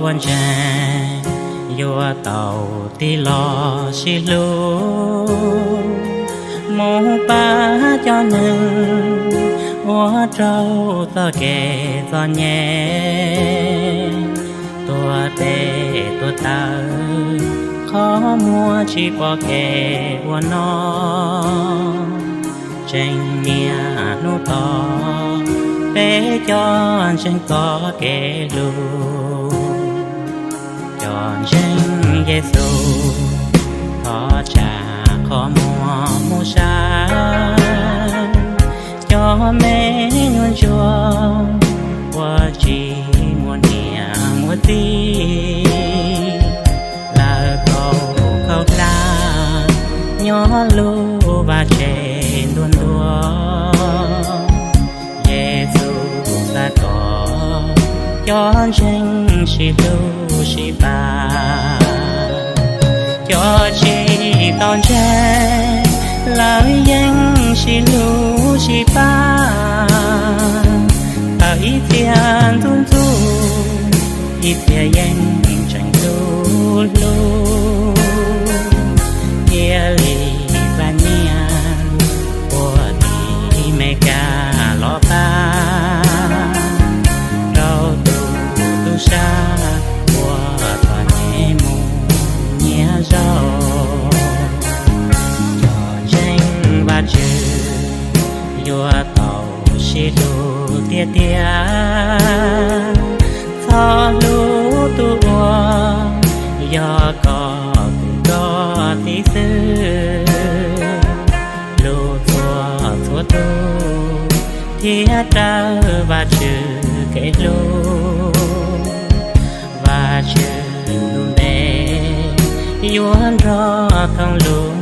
Ua ntseeg yuav tau tig los sib hlub, mus pab cov neeg ua raug txoj kev txom nyem, tuag tes tuag taw, qhov muag tsis pom kev ua noj. Tseem niaj hnub tos peb cov ntseeg txoj kev hlub, cov ntseeg Yexus, thov tsa qhov muag mus saib cov me nyuam ntsuag uas tsis muaj niam muaj txiv, lawv tau khaub hlab nyob lub vaj tse ntuag ntuag. Yexus xav kom cov ntseeg sib hlub sib pab, cov tsis tau ntseeg lawv yeej sib hlub sib pab. Tawm ib txhia ntxub ntxub, ib txhia yeej tseem hlub hlub, thiaj li pab nyiaj puag tim Meskas los pab rau tus tub sab uas txom nyem mus nyiag zaub. Cov ntseeg Vajtswv yuav tau sib hlub tiag tiag, txhob hlub tus uas yog koj tus koj txiv xwb. Hlub txhua txhua tus thiab raws Vajtswv kev hlub, Vajtswv lub npe yuav nrog thooj lub